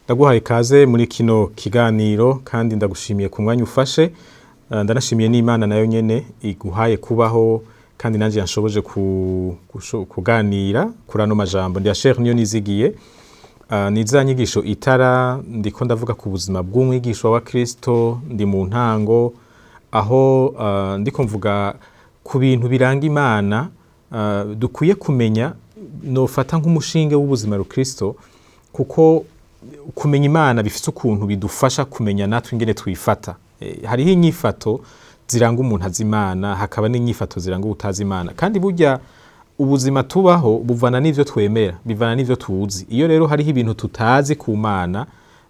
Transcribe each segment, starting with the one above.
Ndaguhaye ikaze muri kino kiganiro kandi ndagushimiye ku mwanya ufashe. Ndanashimiye n'Imana nayo nyene iguhaye kubaho kandi nanje yanshoboje kuganira kuri ano majambo. Ndi Asher niyo nizigiye. Ni za nyigisho itara ndiko ndavuga ku buzima bw'umwigishwa wa Kristo. Ndi mu ntango aho ndiko mvuga ku bintu biranga Imana dukwiye kumenya, nofata nk'umushinge w'ubuzima rukristo, kuko kumenya Imana bifise ukuntu bidufasha kumenya natwe ingene twifata. Hariho inyifato ziranga umuntu azi Imana, hakaba n'inyifato ziranga uwutazi Imana. Kandi burya ubuzima tubaho buvana n'ivyo twemera, bivana n'ivyo tuzi. Iyo rero hariho ibintu tutazi ku Mana,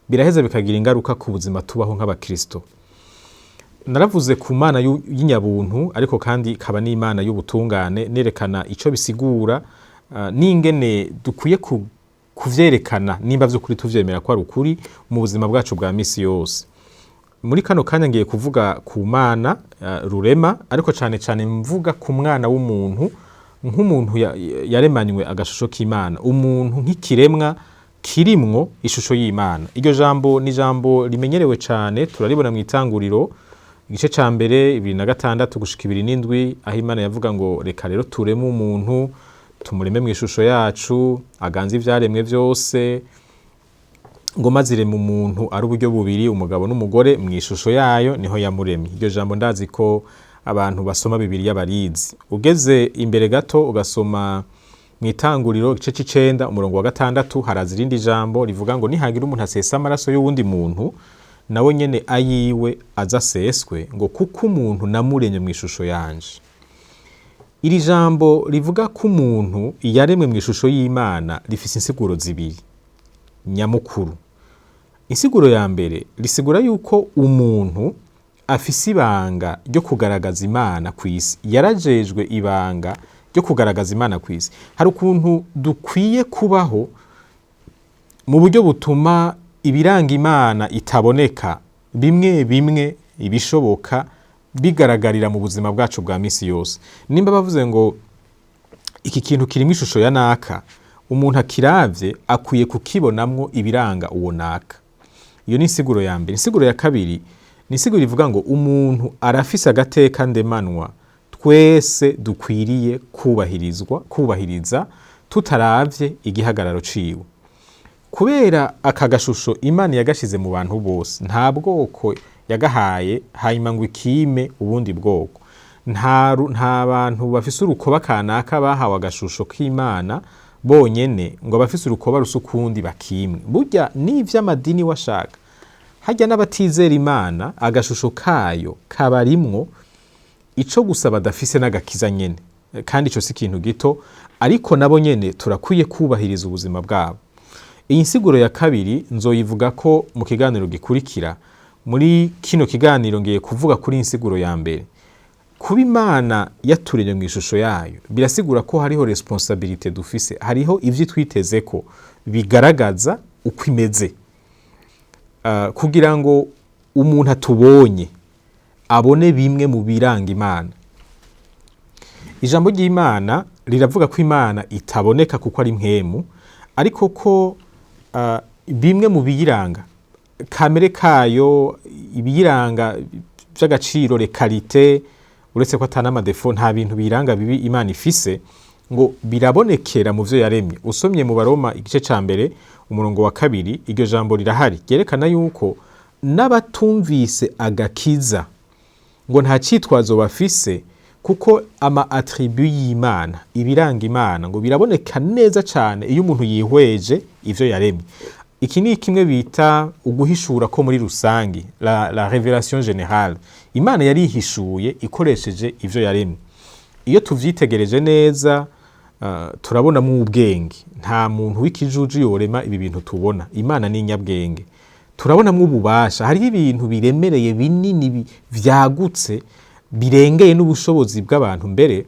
biraheza bikagira ingaruka ku buzima tubaho nk'abakristo. Naravuze ku Mana y'inyabuntu, ariko kandi ikaba n'Imana y'ubutungane, nerekana ico bisigura n'ingene dukwiye kuvyerekana nimba vy'ukuri tuvyemera ko ari ukuri mu buzima bwacu bwa misi yose. Muri kano kanya ngiye kuvuga ku Mana rurema, ariko cane cane mvuga ku mwana w'umuntu nk'umuntu yaremanywe agashusho k'Imana, umuntu nk'ikiremwa kirimwo ishusho y'Imana. Iryo jambo ni ijambo rimenyerewe cane, turaribona mu Itanguriro igice ca mbere 26 gushika 27, aho Imana yavuga ngo: "Reka rero tureme umuntu, tumureme mu ishusho yacu, aganze ivyaremwe vyose." Ngo maze irema umuntu ari uburyo bubiri, umugabo n'umugore, mu ishusho yayo niho yamuremye. Iryo jambo ndazi ko abantu basoma Bibiliya barizi. Ugeze imbere gato ugasoma mu Itanguriro igice c'icenda umurongo wa 6, haraza irindi jambo rivuga ngo: "Nihagira umuntu asesa amaraso y'uwundi muntu, nawe nyene ayiwe aza aseswe," ngo "kuko umuntu namuremye mu ishusho yanje." Iri jambo rivuga ko umuntu yaremwe mu ishusho y'Imana rifise insiguro zibiri nyamukuru. Insiguro ya mbere risigura yuko umuntu afise ibanga ryo kugaragaza Imana ku isi, yarajejwe ibanga ryo kugaragaza Imana ku isi. Hari ukuntu dukwiye kubaho mu buryo butuma ibiranga Imana itaboneka bimwe bimwe, ibishoboka, bigaragarira mu buzima bwacu bwa misi yose. Nimba bavuze ngo iki kintu kirimo ishusho ya naka, umuntu akiravye akwiye kukibonamwo ibiranga uwo naka. Iyo ni insiguro ya mbere. Insiguro ya kabiri ni insiguro ivuga ngo umuntu arafise agateka ndemanwa twese dukwiriye kubahirizwa, kubahiriza tutaravye igihagararo ciwe. Kubera aka gashusho Imana yagashize mu bantu bose, nta bwoko yagahaye hanyuma ngo ikime ubundi bwoko. Nta bantu bafise urukoba kanaka bahawe agashusho k'Imana bonyene, ngo abafise urukoba rusa ukundi bakimwe. Burya n'ivy'amadini washaka, harya n'abatizera Imana agashusho kayo kabarimwo, ico gusa badafise n'agakiza nyene, kandi ico si ikintu gito, ariko nabo nyene turakwiye kubahiriza ubuzima bwabo. Iyi nsiguro ya kabiri nzoyivuga ko mu kiganiro gikurikira. Muri kino kiganiro ngiye kuvuga kuri iyi nsiguro ya mbere. Kuba Imana yaturemye mu ishusho yayo birasigura ko hariho responsabilité dufise, hariho ivyo twiteze ko bigaragaza uko imeze, kugira ngo umuntu atubonye abone bimwe mu biranga Imana. Ijambo ry'Imana riravuga ko Imana itaboneka kuko ari mpwemu, ariko ko bimwe mu biyiranga, kamere kayo, ibiyiranga vy'agaciro, les qualités, uretse ko atana ama défauts, nta bintu biyiranga bibi Imana ifise, ngo birabonekera mu vyo yaremye. Usomye mu Baroma igice ca mbere umurongo wa 2, iryo jambo rirahari ryerekana yuko n'abatumvise agakiza ngo nta citwazo bafise, kuko ama attributs y'Imana, ibiranga Imana, ngo biraboneka neza cane iyo umuntu yihweje ivyo yaremye. Iki ni kimwe bita uguhishura ko muri rusangi, la révélation générale. Imana yarihishuye ikoresheje ivyo yaremye. Iyo tuvyitegereje neza, turabonamwo ubwenge. Nta muntu w'ikijuju yorema ibi bintu tubona. Imana ni inyabwenge. Turabonamwo ububasha. Hariho ibintu biremereye, binini, vyagutse, birengeye n'ubushobozi bw'abantu. Mbere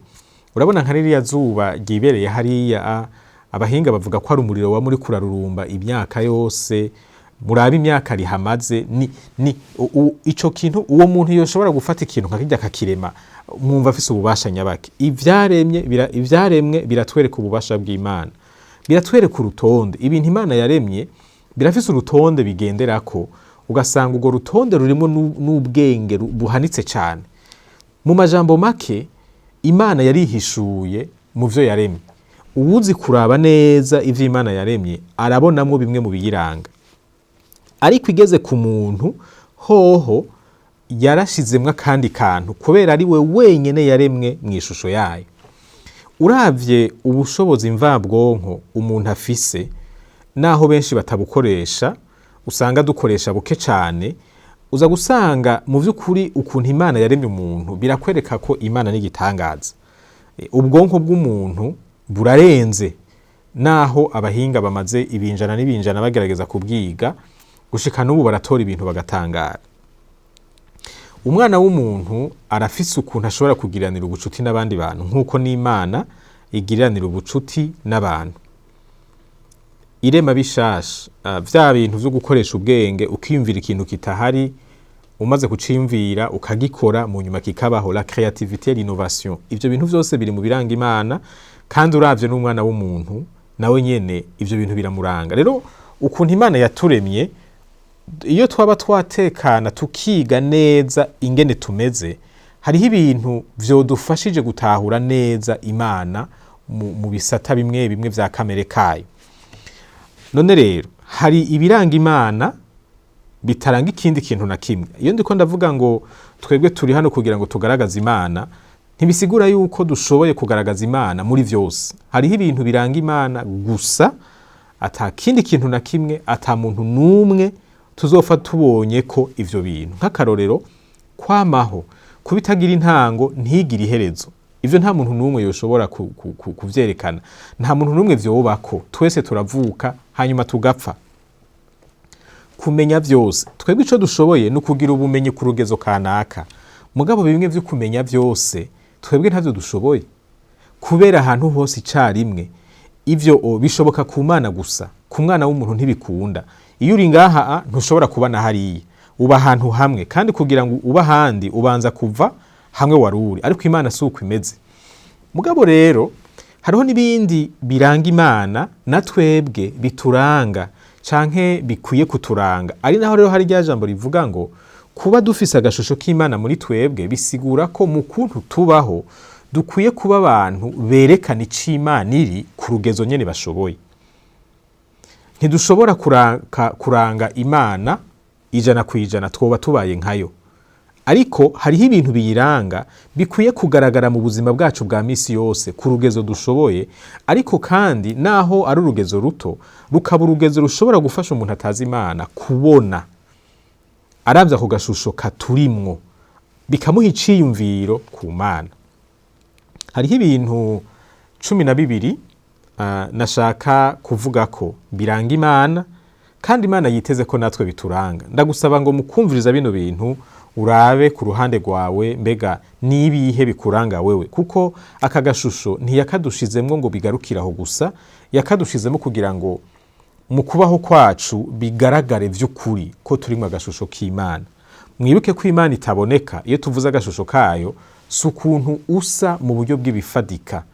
urabona nka ririya zuba ryibereye hariya, abahinga bavuga ko ari umuriro wa muri kurarurumba imyaka yose. Murabe imyaka rihamaze. Ni ico kintu, uwo muntu yoshobora gufata ikintu nka kirya akakirema, mwumva afise ububasha nyabaki? Ivyaremwe biratwereka ububasha bw'Imana, biratwereka urutonde ibintu Imana yaremye. Birafise urutonde bigenderako, ugasanga urwo rutonde rurimo n'ubwenge buhanitse cyane. Mu majambo make, Imana yarihishuye mu vyo yaremye. Uwuzi kuraba neza ivyo Imana yaremye arabonamwo bimwe mu biyiranga. Ariko igeze ku muntu hoho yarashizemwo akandi kantu, kubera ari we wenyene yaremwe mu ishusho yayo. Uravye ubushobozi mvabwonko umuntu afise, naho benshi batabukoresha, usanga dukoresha buke cane, uza gusanga mu vy'ukuri ukuntu Imana yaremye umuntu birakwereka ko Imana n'igitangaza. Ubwonko bw'umuntu burarenze, naho abahinga bamaze ibinjana n'ibinjana bagerageza kubwiga, gushika n'ubu baratora ibintu bagatangara. Umwana w'umuntu arafise ukuntu ashobora kugiranira ubucuti n'abandi bantu, nk'uko n'Imana igiriranira ubucuti n'abantu. Irema bishasha, vya bintu vyo gukoresha ubwenge, ukiyumvira ikintu kitahari, umaze kuciyumvira ukagikora, mu nyuma kikabaho, la créativité, l'innovation, ivyo bintu vyose biri mu biranga Imana. Kandi uravye n'umwana w'umuntu nawe nyene ivyo bintu biramuranga. Rero ukuntu Imana yaturemye, iyo twaba twatekana tukiga neza ingene tumeze, hariho ibintu vyodufashije gutahura neza Imana mu bisata bimwe bimwe vya kamere kayo. None rero hari ibiranga Imana bitaranga ikindi kintu na kimwe. Iyo ndiko ndavuga ngo twebwe turi hano kugira ngo tugaragaze Imana, ntibisigura yuko dushoboye kugaragaza Imana muri vyose. Hariho ibintu biranga Imana gusa, ata kindi kintu na kimwe, ata muntu n'umwe tuzopfa tubonye ko ivyo bintu. Nk'akarorero, kwamaho, kuba itagira intango ntigire iherezo, ivyo nta muntu n'umwe yoshobora kuvyerekana, nta muntu n'umwe vyobako. Twese turavuka hanyuma tugapfa. Kumenya vyose, twebwe ico dushoboye ni ukugira ubumenyi ku rugezo kanaka, mugabo bimwe vyo kumenya vyose twebwe ntavyo dushoboye. Kubera ahantu hose icarimwe, ivyo bishoboka ku Mana gusa, ku mwana w'umuntu ntibikunda. Iyo uri ngaha ntushobora kuba na hariya, uba ahantu hamwe, kandi kugira ngo ube ahandi ubanza kuva hamwe wari uri. Ariko Imana si uko imeze. Mugabo rero hariho n'ibindi biranga Imana na twebwe bituranga canke bikwiye kuturanga. Ari naho rero hari rya jambo rivuga ngo kuba dufise agashusho k'Imana muri twebwe bisigura ko mu kuntu tubaho dukwiye kuba abantu berekana ico Imana iri ku rugezo nyene bashoboye. Ntidushobora kuranga Imana 100%, twoba tubaye nkayo. Ariko hariho ibintu biyiranga bikwiye kugaragara mu buzima bwacu bwa misi yose ku rugezo dushoboye, ariko kandi naho ari urugezo ruto, rukaba urugezo rushobora gufasha umuntu atazi Imana kubona aravye ako gashusho katurimwo, bikamuha iciyumviro ku Mana. Hariho ibintu 12 nashaka kuvuga ko biranga Imana, kandi Imana yiteze ko natwe bituranga. Ndagusaba ngo mukumviriza bino bintu urabe ku ruhande rwawe, mbega nibihe bikuranga wewe, kuko aka gashusho ntiyakadushizemwo ngo bigarukire aho gusa, yakadushizemo kugira ngo mu kubaho kwacu bigaragare vy'ukuri ko turimwo agashusho k'Imana. Mwibuke ko Imana itaboneka. Iyo tuvuze agashusho kayo, si ukuntu usa mu buryo bw'ibifadika.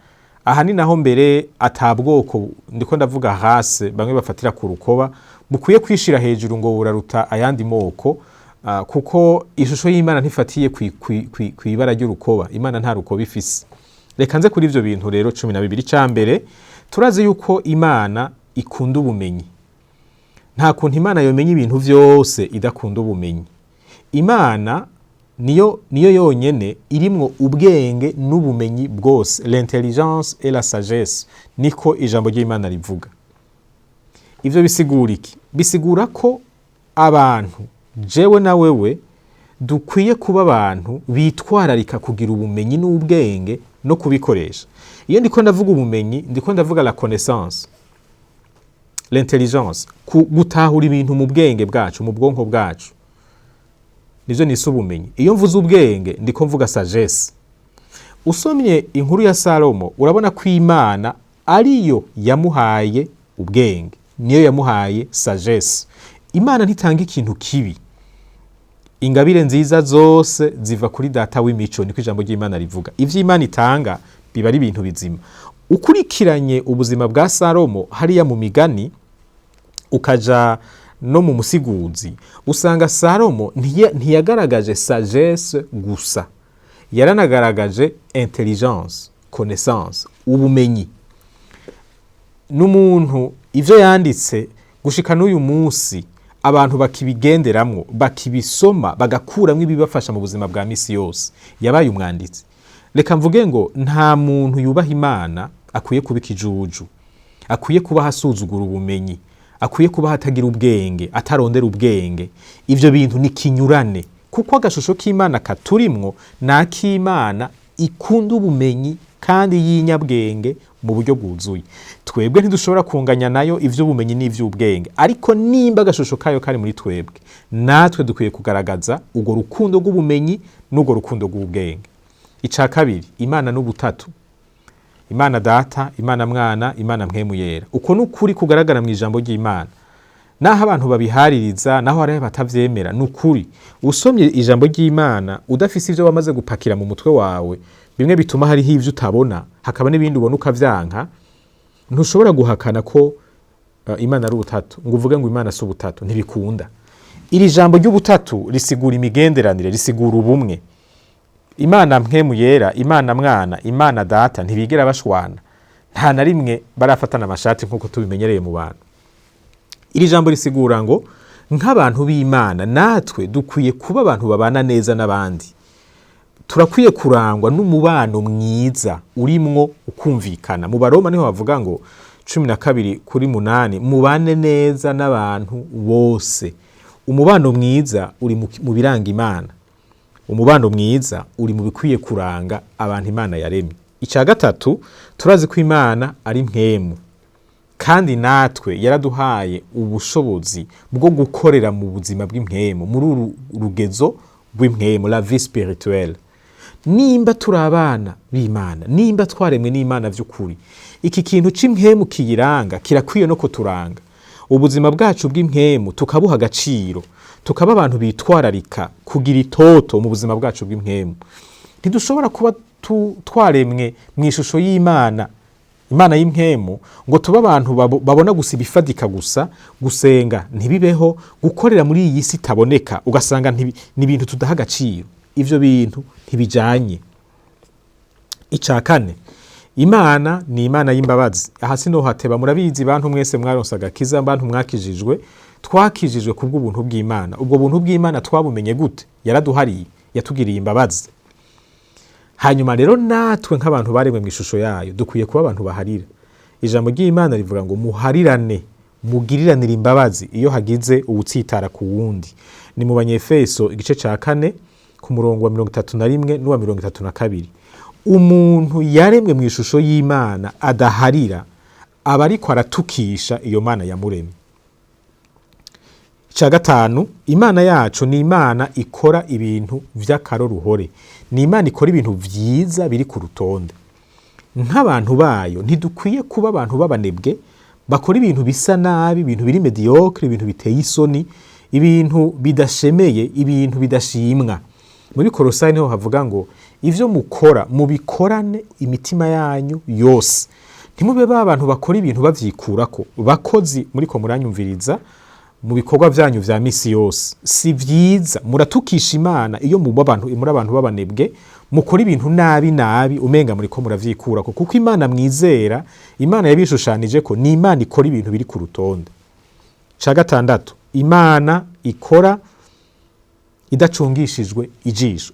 Aha ni naho mbere atabwoko, ndiko ndavuga race bamwe bafatira ku rukoba, bukwiye kwishira hejuru ngo buraruta ayandi moko, kuko ishusho y'Imana ntifatiye kw'ibara ry'urukoba. Imana nta rukoba ifise. Reka nze kuri ivyo bintu rero 12. Ica mbere, turazi yuko Imana ikunda ubumenyi. Nta kuntu Imana yomenya ibintu vyose idakunda ubumenyi. Imana niyo yonyene irimwo ubwenge n'ubumenyi bwose, l'intelligence et la sagesse, niko ijambo ry'Imana rivuga. Ivyo bisigura iki? Bisigura ko abantu, jewe na wewe, dukwiye kuba abantu bitwararika kugira ubumenyi n'ubwenge no kubikoresha. Iyo ndiko ndavuga ubumenyi, ndiko ndavuga la connaissance, l'intelligence, gutahura ibintu mu bwenge bwacu, mu bwonko bwacu, nivyo nise ubumenyi. Iyo mvuze ubwenge, ndiko mvuga sagesse. Usomye inkuru ya Salomo, urabona ko Imana ariyo yamuhaye ubwenge, niyo yamuhaye sagesse. Imana ntitanga ikintu kibi. Ingabire nziza zose ziva kuri Data w'imico, niko ijambo ry'Imana rivuga. Ivyo Imana itanga biba ari ibintu bizima. Ukurikiranye ubuzima bwa Salomo hariya mu Migani, Ukaja no mu Musiguzi, usanga Salomo ntiyagaragaje sagesse gusa, yaranagaragaje intelligence, connaissance, ubumenyi. N'umuntu ivyo yanditse gushika n'uyu munsi abantu bakibigenderamwo, bakibisoma, bagakuramwo ibibafasha mu buzima bwa misi yose. Yabaye umwanditsi. Reka mvuge ngo nta muntu yubaha Imana akwiye kuba ikijuju, akwiye kuba asuzugura ubumenyi, akwiye kuba atagira ubwenge, atarondera ubwenge. Ivyo bintu ni kinyurane, kuko agashusho k'Imana katurimwo ni ak'Imana ikunda ubumenyi kandi y'inyabwenge mu buryo bwuzuye. Twebwe ntidushobora kunganya nayo ivy'ubumenyi n'ivy'ubwenge, ariko nimba agashusho kayo kari muri twebwe, natwe dukwiye kugaragaza urwo rukundo rw'ubumenyi n'urwo rukundo rw'ubwenge. Ica kabiri, Imana n'ubutatu: Imana Data, Imana Mwana, Imana Mpwemu Yera. Uko ni ukuri kugaragara mu ijambo ry'Imana, naho abantu babihaririza, naho hariho batavyemera, ni ukuri. Usomye ijambo ry'Imana udafise ivyo wamaze gupakira mu mutwe wawe, bimwe bituma hariho ivyo utabona, hakaba n'ibindi ubona ukavyanka, ntushobora guhakana ko Imana ari ubutatu, ngo uvuge ngo Imana si ubutatu. Ntibikunda. Iri jambo ry'ubutatu risigura imigenderanire, risigura ubumwe. Imana Mpwemu Yera, Imana Mwana, Imana Data ntibigera bashwana, nta na rimwe barafatana amashati nk'uko tubimenyereye mu bantu. Iri jambo risigura ngo nk'abantu b'Imana natwe dukwiye kuba abantu babana neza n'abandi. Turakwiye kurangwa n'umubano mwiza urimwo ukumvikana. Mu Baroma niho bavuga ngo 12:8, mubane neza n'abantu bose. Umubano mwiza uri mu biranga Imana. Umubano mwiza uri mu bikwiye kuranga abantu Imana yaremye. Icya gatatu, turazi ko Imana ari mpwemu, kandi natwe yaraduhaye ubushobozi bwo gukorera mu buzima bw'impwemu, muri uru rugezo rw'impwemu, la vie spirituelle. Nimba turi abana b'Imana, nimba twaremwe n'Imana vy'ukuri, iki kintu c'impwemu kiyiranga kirakwiye no kuturanga. Ubuzima bwacu bw'impwemu tukabuha agaciro, tukaba abantu bitwararika kugira itoto mu buzima bwacu bw'impwemu. Ntidushobora kuba twaremwe mu ishusho y'Imana, Imana y'impwemu, ngo tube abantu babona gusa ibifadika gusa, gusenga ntibibeho, gukorera muri iyi si itaboneka ugasanga ni ibintu tudaha agaciro. Ivyo bintu ntibijanye. Ica kane, Imana ni Imana y'imbabazi. Aha sinohateba, murabizi bantu mwese mwaronse agakiza, bantu mwakijijwe. Twakijijwe kubw'ubuntu bw'Imana. Ubwo buntu bw'Imana twabumenye gute? Yaraduhariye, yatugiriye imbabazi. Hanyuma rero natwe nk'abantu baremwe mu ishusho yayo dukwiye kuba abantu baharira. Ijambo ry'Imana rivuga ngo muharirane, mugiriranire imbabazi iyo hagize uwutsitara ku wundi. Ni mu Banyefeso igice ca 4 ku murongo wa 31 n'uwa 32. Umuntu yaremwe mu ishusho y'Imana adaharira aba ariko aratukisha iyo Mana yamuremye. Ica gatanu, Imana yacu ni Imana ikora ibintu vy'akaroruhore, ni Imana ikora ibintu vyiza biri ku rutonde. Nk'abantu bayo ntidukwiye kuba abantu b'abanebwe bakora ibintu bisa nabi, ibintu biri médiocre, ibintu biteye isoni, ibintu bidashemeye, ibintu bidashimwa. Muri Korosayi niho havuga ngo ivyo mukora mubikorane imitima yanyu yose, ntimube ba bantu bakora ibintu bavyikurako. Bakozi muriko muranyumviriza, mu bikorwa vyanyu vya misi yose si vyiza, muratukisha Imana iyo muba abantu, muri abantu b'abanebwe, mukora ibintu nabi nabi, umenga muriko muravyikurako, kuko Imana mwizera, Imana yabishushanije ko ni Imana ikora ibintu biri ku rutonde. Ca gatandatu, Imana ikora idacungishijwe ijisho.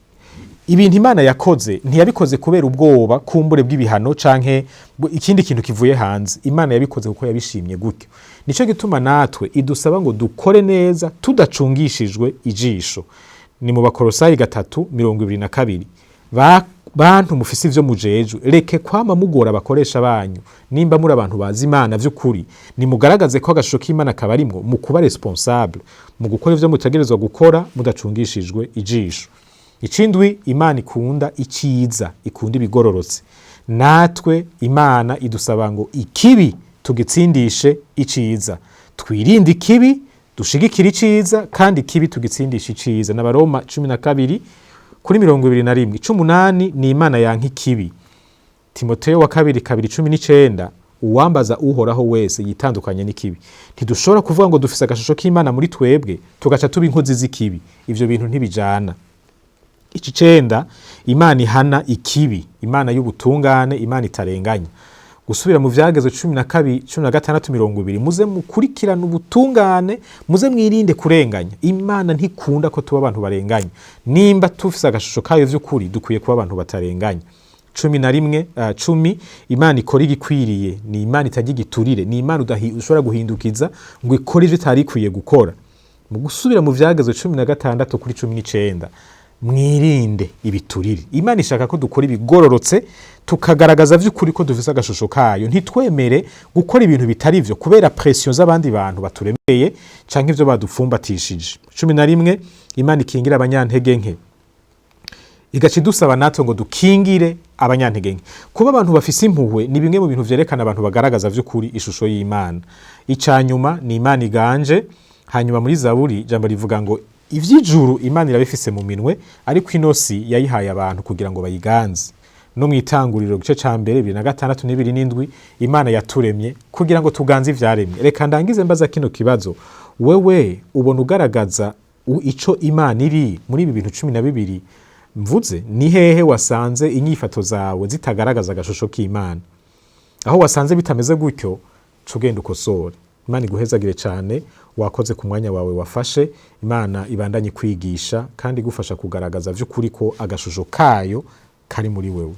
Ibintu Imana yakoze ntiyabikoze kubera ubwoba kumbure bw'ibihano canke ikindi kintu kivuye hanze. Imana yabikoze kuko yabishimye gutyo. Nico gituma natwe idusaba ngo dukore neza tudacungishijwe ijisho. Ni mu Bakorosayi 3:22. Bantu mufise ivyo mujejwe, reke kwama mugora abakoresha banyu. Nimba muri abantu bazi Imana vy'ukuri, nimugaragaze ko agashusho k'Imana kabarimwo mu kuba responsable, mu gukora ivyo mutegerezwa gukora mudacungishijwe ijisho. Icindwi, Imana ikunda iciza, ikunda ibigororotse. Natwe Imana idusaba ngo ikibi tugitsindishe iciza, twirinde ikibi, dushigikire iciza, kandi ikibi tugitsindishe iciza. N'Abaroma 12:21. Icumunani, ni Imana yanka ikibi. Timoteyo wa kabiri 2:19. Uwambaza Uhoraho wese yitandukanye n'ikibi. Ntidushobora kuvuga ngo dufise agashusho k'Imana muri twebwe, tugaca tuba inkozi z'ikibi. Ivyo bintu ntibijana. Icicenda, Imana ihana ikibi, Imana y'ubutungane, Imana itarenganya. Gusubira mu Vyagezo 12, 16, 20: muze mukurikirana ubutungane, muze mwirinde kurenganya. Imana ntikunda ko tuba abantu barenganya. Nimba tufise agashusho kayo vy'ukuri, dukwiye kuba abantu batarenganya. 11, 10, Imana ikora igikwiriye, ni Imana itarya igiturire, ni Imana ushobora guhindukiza ngo ikore ivyo itari ikwiye gukora. Mu gusubira mu Vyagezo 16 kuri 19, mwirinde ibiturire. Imana ishaka ko dukora ibigororotse, tukagaragaza vy'ukuri ko dufise agashusho kayo. Ntitwemere gukora ibintu bitari vyo kubera pression z'abandi bantu baturemeye canke ivyo badupfumbatishije. 11, Imana ikingira abanyantege nke, igaca idusaba natwe ngo dukingire abanyantege nke. Kuba abantu bafise impuhwe ni bimwe mu bintu vyerekana abantu bagaragaza vy'ukuri ishusho y'Imana. Icanyuma, ni Imana iganje. Hanyuma muri Zaburi ijambo rivuga ngo ivy'ijuru Imana irabifise mu minwe, ariko ino si yayihaye abantu kugira ngo bayiganze. No mu Itanguriro gice ca mbere, 26 27, Imana yaturemye kugira ngo tuganze ivyaremwe. Reka ndangize mbaza kino kibazo: wewe ubona ugaragaza ico Imana iri muri ibi bintu 12 mvuze? Ni hehe wasanze inyifato zawe zitagaragaza agashusho k'Imana? Aho wasanze bitameze gutyo, ca ugenda ukosore. Imana iguhezagire cyane. Wakoze ku mwanya wawe wafashe. Imana ibandanye kwigisha kandi igufasha kugaragaza vy'ukuri ko agashusho kayo kari muri wewe.